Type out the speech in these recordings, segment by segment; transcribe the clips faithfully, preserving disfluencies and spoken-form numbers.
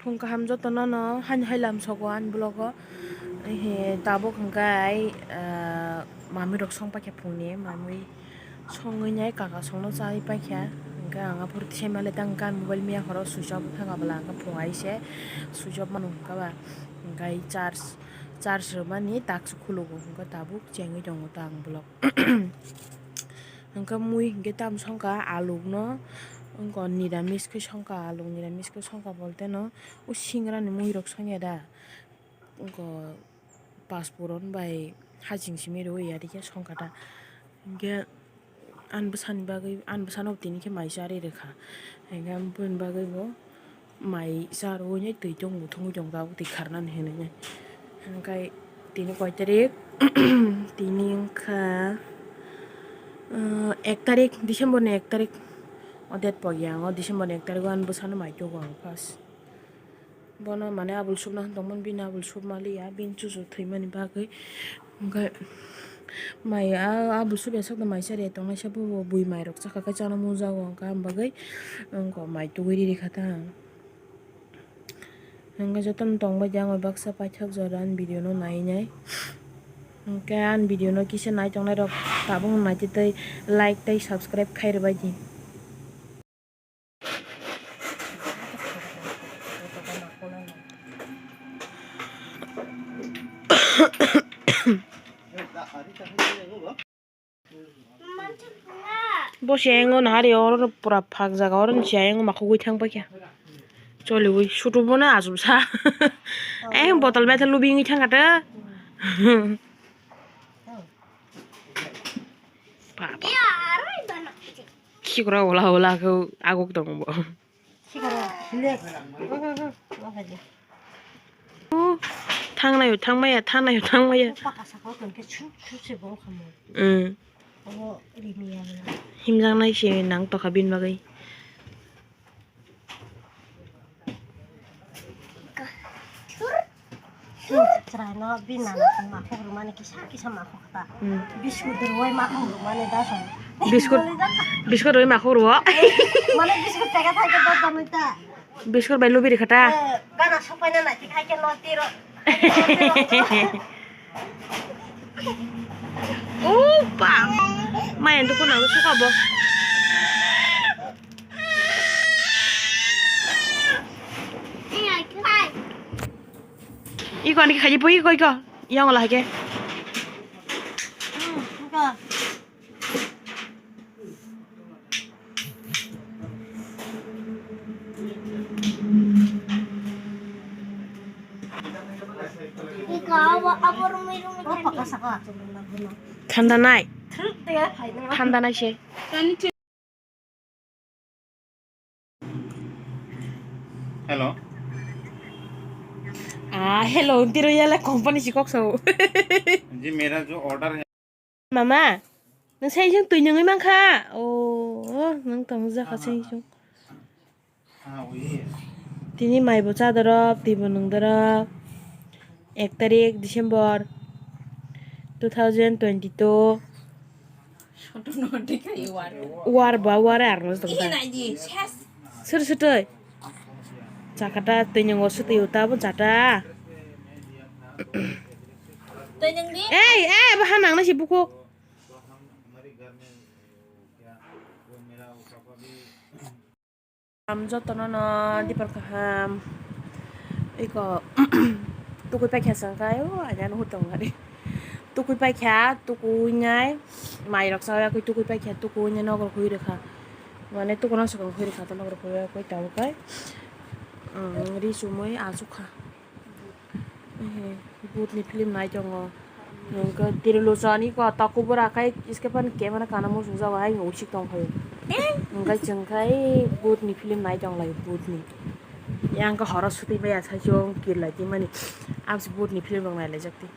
Phung kaham jotono no haino hai lam sogo ani vlog o. Ehe, tabuk hwnkhe ai, ah, mamui rok song paikha phungni, mamui songwi nai kaka songno chawi paikha. Hwnkhe ang aphuru tisai male tang kha, mobile miya horo switch off wngkha, abla hwnkhe phung ai se switch off mano hwnkha ba. Hwnkhe ai charge, charge rwmani takswk khulugo, hwnkhe tabuk chengwi tongo ta ang vlog. Hwnkhe mui hwnkhe tamo songkha alukno, wngkha niramis khe songkha, aluk niramis khe songkha bolte no o singrani mui rok songya da, wngkha paspuron bai haching simi rwui ya dikhe songkha da. Hwnkhe ani bwsani bagwi, ani bwsano tini khe mai charwi rwkha, hwnkhe aboni bagwi bo mai cha rwui nai twi tong muthungwi tong tabuk twi kharnani hinwi nai. Hwnkhe tini koi tarik? Tini wngkha, uh, ek tarik, December ni ek tarik. O date pogya ang, o December ni ek tarik o ani bwsano mai tugo ang first. Bono mane abul subna tongmani, bini abul sub maliya, bini chuchuk thwimani bagwi. Hwnkhe mai a, abul sub ya sakno mai chariya tongnaisa, bo bui mai rok chakha khe chana mujago, hwnkhe aboni bagwi wngkha mai tugwi riri kha ta ang. Hwnkhe jotono tongbai di ang bai baksa paithak jora ani video no nai nai. Hwnkhe ani video no kisa nai tongnai rok tabuk nai tei like tei subscribe khai rwbai di. Bo se ayang o nahari oro pura phak jaga oro ni se ayang o makhugwi thang paikha. Choliwi sutubo no achuk sa. Ayang botol methai lubi wngwi thang kha ta. Papa. Khikra ola ola khe aguk tongo bo. Thangnayo thangmaya, thangnayo thangmaya. Paka saka o tongkhe su, su se bo khamwi. Mm. Obo rimi ya. Himjaknai se nang tokha bini bagwi. Chwraino bini nana makhuk rwmani kisa kisa makhuk kha ta. Hmm. Biskut rwui makhuk rwmani da song. Biskut, biskut rwui makhuk rwo. Mane biskut pega thai khe dot janui ta. Biskut bai lubi rikha ta. Eh, gana sopaina nai thik hai khe no tiro. Upa. Maya dukun ang suka bo. Iko ani khaji pui iko iko. Yang ola hake. Thanda nai. Thanda nai se. Hello. Ah, hello, tiro yala company si kok sao. Ji, mera jo order hai. Mama, nang sai jung tui nungui mangkha. Oh, nang tong ja kha sai jung. Tini maibo cha dorop, twibo nung dorop. Ek tarik December two thousand twenty-two. War ba war ar no tong ta. Sir sutoi. Chakata twinyong o sutoi uta bo chata. Ei, ei, bahan nang na si buku. Kaham jotono no dipor kaham. Iko tukui paikha sangkai o aja no hutong gari. Tukui paikha, tukui nai mai rok sa yakui tukui paikha, tukui nai nogor hui rikha. Mane tukuna sokong hui rikha to nogor hui yakui tamo kai. Ri sumui asukha. Ehe, bhut ni film nai tongo. Hwnkhe Trilochani ko taku bwra khai iske phani camera kana muchung jago hai usik tong phaio. Hwnkhe chwng khai bhut ni film nai tong lai bhut ni. Yang khe horo sutwi maya sai chwng kirlai twi mani. Aboni bhut ni film rok nai lai jak twi.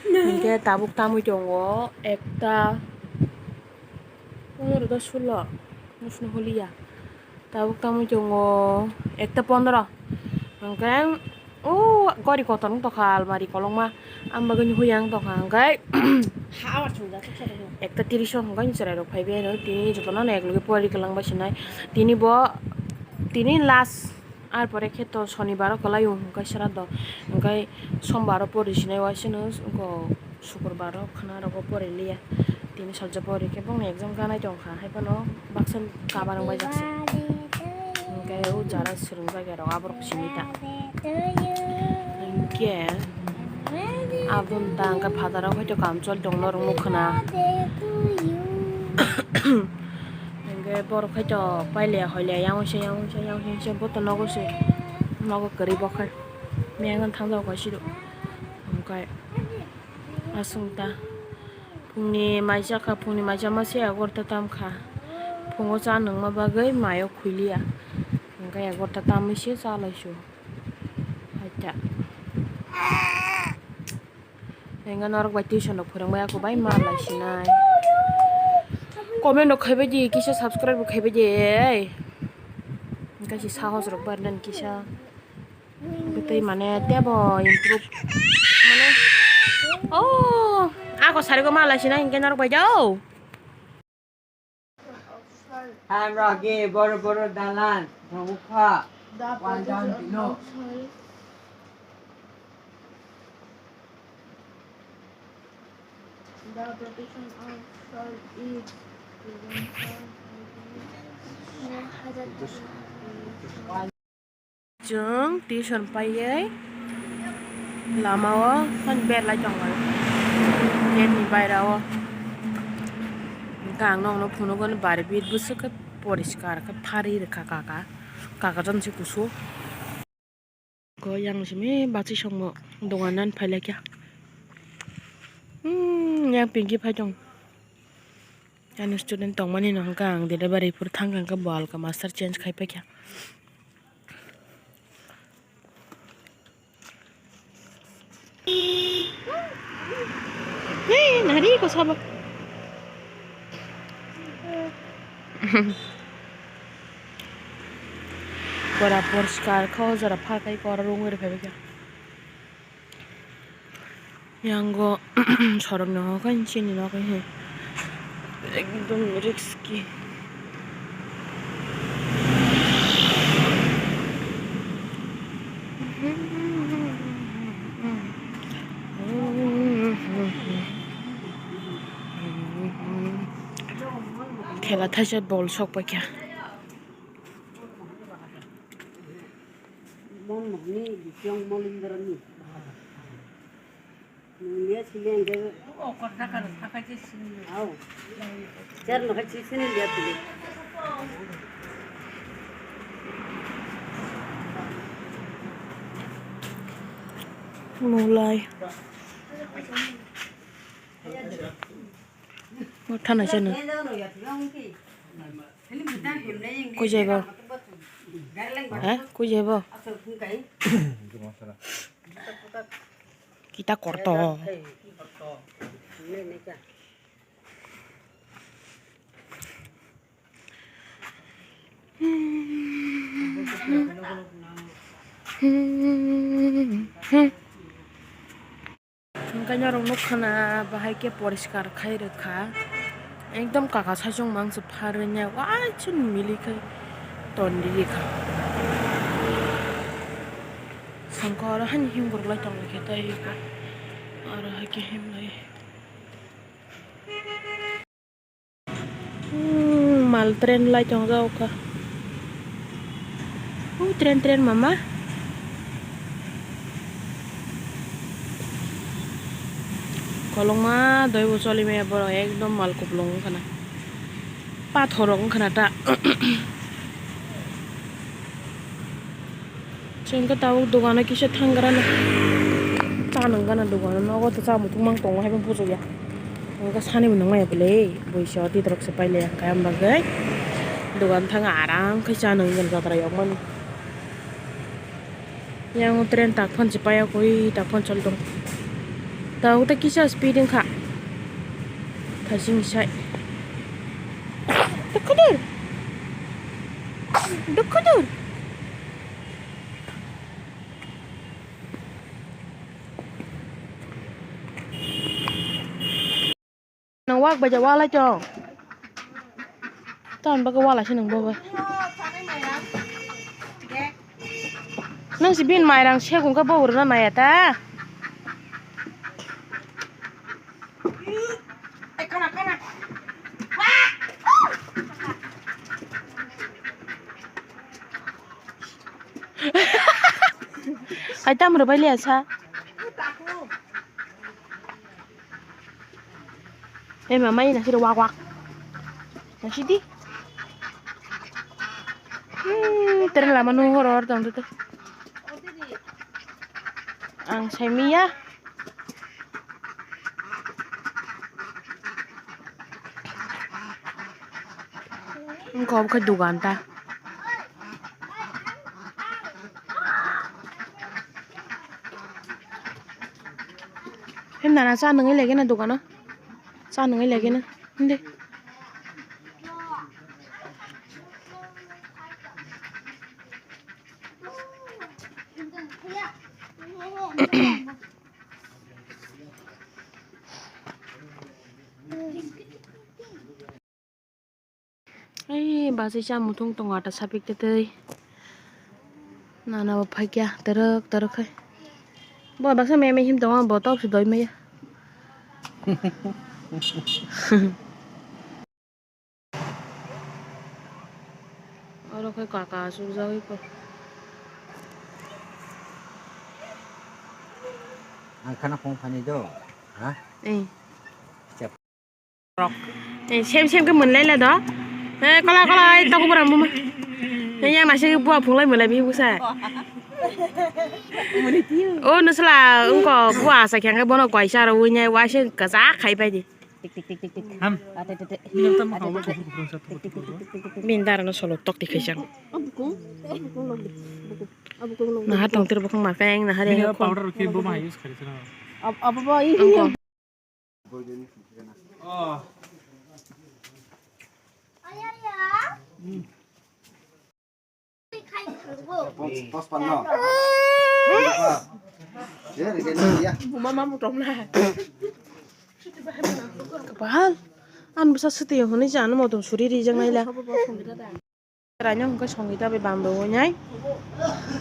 Hwnkhe tabuk tamui tongo ekta pondro da sulo. Nusno holiya. Tabuk tamui tongo ekta pondro. Hwnkhe o gori kotor wng tongkha almari kolokma. Ang bagwi nw hoi ang tongkha hwnkhe ekta tiris o hwnkhe chwrairok phaibai ano tini jotono ek loge pori kwlangbai sinai. Tini bo tini last. Ar pore khe to shonibar o kwlai o hwnkhe sra do, hwnkhe sombar o pori sinai waisano, wngkha sukurbar o khwna rogo pori liya. Tini salsa pori khe bongni exam ganai tongkha, haiphano baksa kabar wng baijak se. Hwnkhe o jara swrwng jagya rok aborok simi ta. Hwnkhe aboni ta hwnkhe phataro hoi to kam choli tong norok nukha na. Hwnkhe borok hai to pailiya hoiliya yang se yang se yang se bo to nogo se nogo kwrwi bo khai. Meng thangjak kaisa rw hwnkhe aswk ta phungni maisa kha, phungni maisa ma se egarota tam kha. Phungo cha nungma bagwi mayo khuiliya, hwnkhe egarota tamwi se cha lai su. Haita. Hwnkhe norok bai tuition rok phwrwngbai, ako bai ma lai sinai. Comment rok khaibai di, kisa subscribe rok khaibai di. Kaisa sahos rok barnani kisa. Bwtwi mane tebo improve mane. Oh, ako sarigo ma lai sinai hwnkhe norok bai do. Hamragi boro boro dalan, nokha, one down below. The protection of salt is Chwng tuition paiwi lama o hani berlai tongo gate ni baira o. Hwnkhe ang nokno phunukgo bari bit bwswk khe poriskar khe pharwi rwkha kaka, kaka jani se kusu. Ko yang simi bachwi songmo dogan nan phailaikha. Hmm, yang pinki phai tong. Ani student tongmani no hwnkhe ang delivery phuru thangkha hwnkhe bo alka master change khai paikha. Hey, nari ko sabo. Pura poriskar kho jora phakai kora rungwi rwphaibaikha. Yango sorok no hokhe chini nokhe he ekdom risky. Khela thaisa bol sok paikha. Mon mohni bikyong molindra ni. Nungya sile angke. Au. Jar no kachi sini liya tu. Mulai. Mo thana chana. Kujai bo. Ha? Kujai bo. Kita korto. Hwnkhe norok nukha na, bahai khe poriskar khai rwkha, ekdom kaka saichung mangsa pharwi nai uaisuk mili khe ton rikha. Songkha oro haino himgwrwk lai tongkhe tei oro hai khe himlai. Hmm, mal train lai tongjak kha. O train, train mama. Kolokma doi bo choli maya borok ekdom mal kuplung wngkha na. Pathor rok wngkha na ta. Chwng khe tabuk dogano kisa thang gra na, cha nang gana dogano, nogo to cha muthung mang tongo, haiphano puchukya. Hwnkhe sani bo nang maya bwle, buiso titrok se pailai ang khe, am bagwi dogan thang aram khe cha nang gana jatra yokmani. Yang train tak phano se paiya koi, tak phano choli tong. Tabuk tei kisa speed wngkha, thasing sai. Dokhodur, dokhodur. Nang wak bai ja walai tong. Ton bagwi walai se nang bo bai. Ang si bin mairang segong khe bo rwna naya ta. Hai tam rwbai liya sa. Ema mai na siro wak wak. Na sidi. Hmm, tren lama no hor hor tong tete. Ang sai miya. Wngkha obo khe dogan ta. Himnana cha nungwi lagina dogano. Cha nungwi lagina. Hindi. Ai, bachai cha muthung tongo ata sapik tei tei. Nana bo phaikya, torok torok khai. Bo baksa meme him tongo, bo tok se doi maya. Oro khai kaka asuk jagwi ko. Ang khana phone phani do, ha? Eh. Rok. Eh, sem sem ke mwnlai la do. Eh, kola kola, ai tok bura muma. Eh, yang nasi bua phunglai mwnlai bi busa. O nusla, ungko bua asa kyang ke bono kwaisa aro uinyai waise kacha khai pai di. Tik tik tik tik tik. Ham. Ate te te. Minum tam kau kau kau kau. Bindar no solo tok tik khai chang. Naha tong ter bokong ma peng naha re. Powder ke bo ma use khai chang. Abo bo i. Ungko. Buma ma mutok na. Kapal. An bwsa swtwi hwnwi jano motom suri rijak naila. Raino hwnkhe Songita bai bamrwui nai.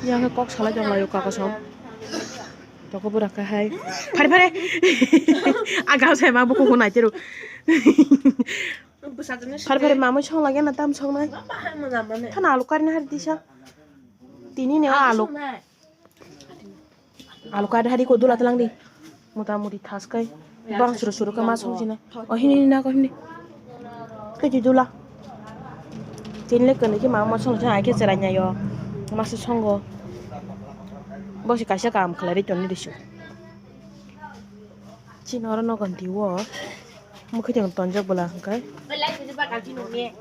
Yang khe kok salai tong laio kaka song. Toko bwrang khe hai. Phari phari. Aga sai ma buku hunai tiru. Phari phari mamui song lagi na tam song nai. Thana alu karini hari disa. Tini ne alu. Alu kar hari ko dula telang di. Mota moti thas kai. Bang suru suru ke ma song sina. Oh hini na ko hini. Ke di dula. Tin le kene ki ma ma song sina ke cherai nya yo. Ma se songo. Bo si kaisa kam khlai ri toni disu. Chini oro nogon di wo. Mukhe tong tonjak bwla hwnkhe.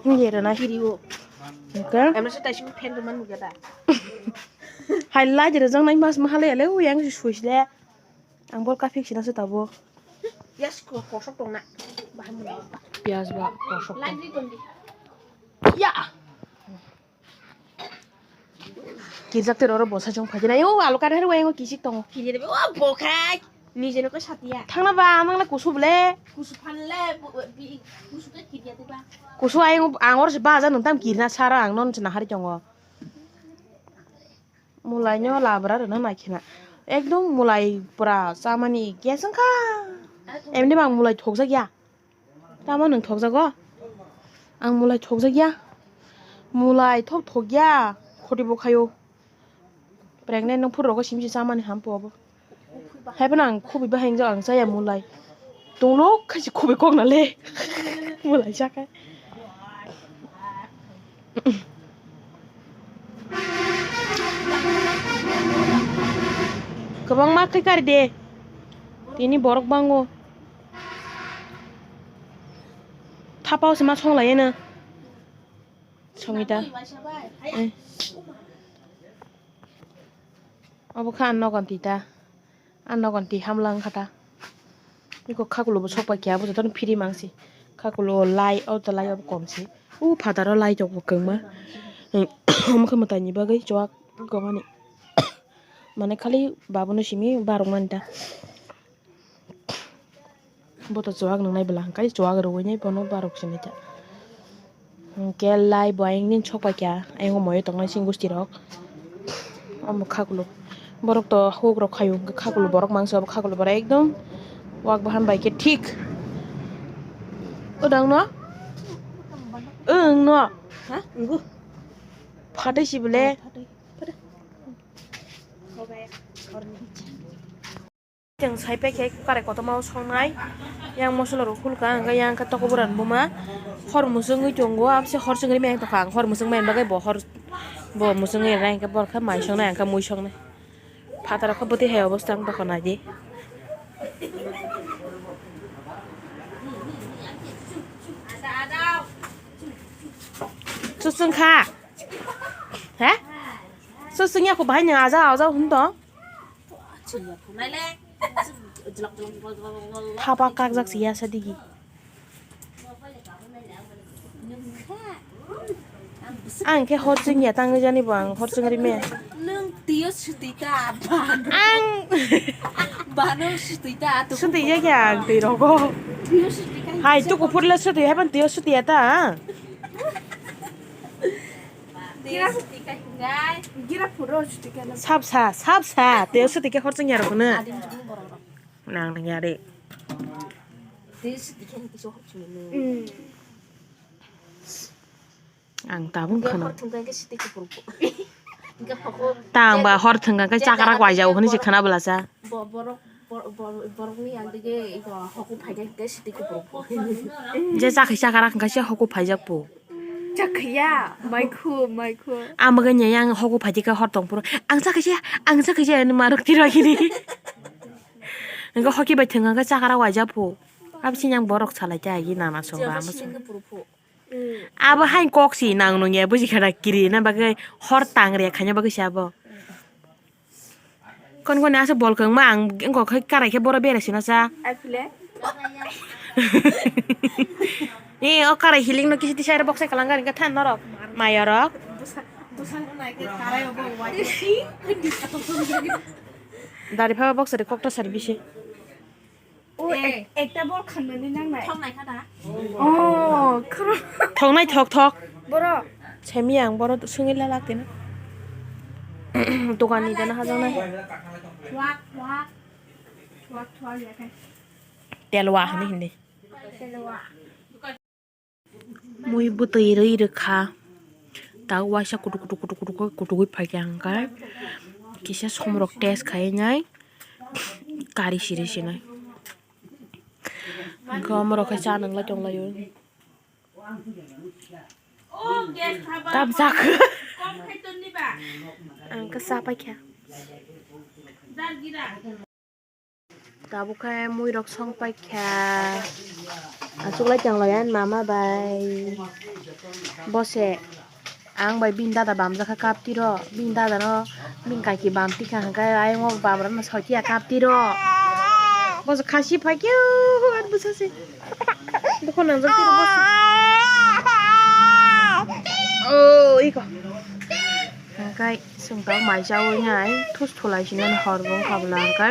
Hwnkhe rwna. Hwnkhe. Hai light rijak nai mas maha le le, uyang si switch le. Ang bol kaphik sina se tabo. Yes, ko-, kosok tong na. Bahai mwnwi. Yes, ba, kosok tong. Light ri tong di. Ya. Kirjak te roro bosa chong phai jana. O alu kare hari wayango kisik tongo. Kiri de, o bokhai. Nije no ko satia. Thangna ba, nang le kusu ble. Kusu phan le, bo, bi, kusu ke kiri de ba. Kusu ayang, ang or se ba ja nung tam kirna sara ang non se nahari tongo. Mulai no labra rwna nai khena. Ekdom mulai pura chamani gas wngkha. Emni bang mulai thokjak ya. Tamo nwng thokjago? Ang mulai thokjak ya. Mulai thok thok ya. Khoti bo khayo. Pregnant nung phuru rogo simi se chamani hampo obo. Hai phano ang khubi bahai wngjak ang chaya mulai. Tunglo khaisi khubi kok na le. Mulai chakha. Kwbangma khe kari de. Tini borok bango. Thapao se ma song lai eno. Songita. Eh. Obo kha ang nogon twi ta. Ang nogon twi hamla wngkha ta. Eko khakulo bo sok pai khe abo jotono free mang si. Khakulo lai o to lai obo kom si. O phataro lai tok bo kwbangma. Omo khe mwtai ni bagwi chuak kwbani. Mane khali babono simi barok mani ta. Bo to chuak nwngnai bwla hwnkhe chuak rwui nai bono barok simi ta. Hwnkhe lai bo ayang nini sok pai kha ayang o moyo tongnai sini gusti rok. Omo khakulu. Borok to huk rok khayu hwnkhe khakulu borok mangsa obo khakulu borok ekdom wak bahan bai khe thik. Odang no? Wng no? Ha? Wngwi. Phatwi si bole. Oh, phatwi. Phatwi. Chwng sai paikhe karai kotorma o songnai. Yang mosola rok phulkha, hwnkhe yang khe toko bwrani buma. Hor mwswngwi tongo, abse hor chwngri maya tongkha. Ang hor mwswng maya bagwi bo hor, bo mwswngwi rwnai, hwnkhe borok khe mai songnai, ang khe mui songnai. Phataro khe bwtwi hai obosta wng tongkha naidi. Susung kha? He? Susung ya kho bahai nang aja aja hun tong? Haba kakjak si ya sa digi. Ang khe hor chwng ya tangwi jani bo ang hor chwng ri me. Nwng twiyo swtwi ta, bano. Ang Bano swtwi ta, tuku swtwi ya khe ang twi rogo. Twiyo swtwi ka. Hai, tuku phurle swtwi, hai ban twiyo swtwi ya ta. Twiyo swtwi ka hingai. Gira phuro swtwi ka. Sab sa, sab sa, twiyo swtwi khe hor chwng ya rok no. Adin jugni borok rok. Nang nang ya re. Twiyo swtwi khe kisa hor chwng no. Mm. Ang tabuk khana. Hor thwngkha khe siti kupur. Hingke hoko. Tang ba hor thwngkha khe chakrak waijao hwnwi se khana bwlasa. Bo-, borok, bor-, bor-, borokni yang dige ego hoko phaikha hingke siti kupur. Je chakhi chakrak hwnkha se hoko phaijak po. Chakhiya, maikhu, maikhu. Ang bagwi nya yang hoko phaidi khe hor tong phuru. Ang chakhi se, ang chakhi se ani marok tiro gini. Hingke hoki bai thwngkha khe chakrak waijak po. Abisi yang borok salai khe agi nana song ba. Abo hai kok si nang nung ya buji khana kiri na bagwi hor tang re khaina bagwi si abo. Kon kon asa bol kang ma ang engko khai karai khe boro bera sina sa. Ai phile. E o karai hiling no kisi tisai rok boksa kalang gari khe than norok. Maya rok. Dosa, dosa nai khe karai obo wai. Dari phaba boksa de kokta sari bisi. O, eh, ek-, ekta bol khanmani nangnai. Thok nai kha da? Oh, khoro. Thok nai thok thok. Boro. Semi ang boro sungwi la lak tino. Dokan ni dana hajang nai. Thuak, thuak. Thuak, thuak ya khe. Telwa hani hindi. Telwa. Mui bwtwi rwi rwkha. Tabuk waisa kutuk kutuk kutuk kutuk khe kutukgwi phaikha hwnkhe kisa somrok test khaiwi nai kari siri sinai. Hwnkhe omorok khe cha nwnglai tonglaio. Tamjak. Ang khe cha paikha. Tabuk khe mui rok song paikha. Achuklai tonglaio ani mama bai. Bose ang bai bini dada bamjakha kaptiro. Bini dada no bini kaki bamtikha hwnkhe ayang o bamrano soitia kaptiro. Bose khasi phaikhe o ani bwsasi. Bukhuk nangjaktiro bose. O iko. Hwnkhe chwng tabuk mai chaui nai thus thulai sinani hor bo wngkha bwla hwnkhe.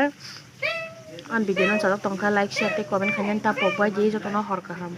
Ani video no chajak tongkha like, share tei comment khainani ta pok bai di jotono hor kaham.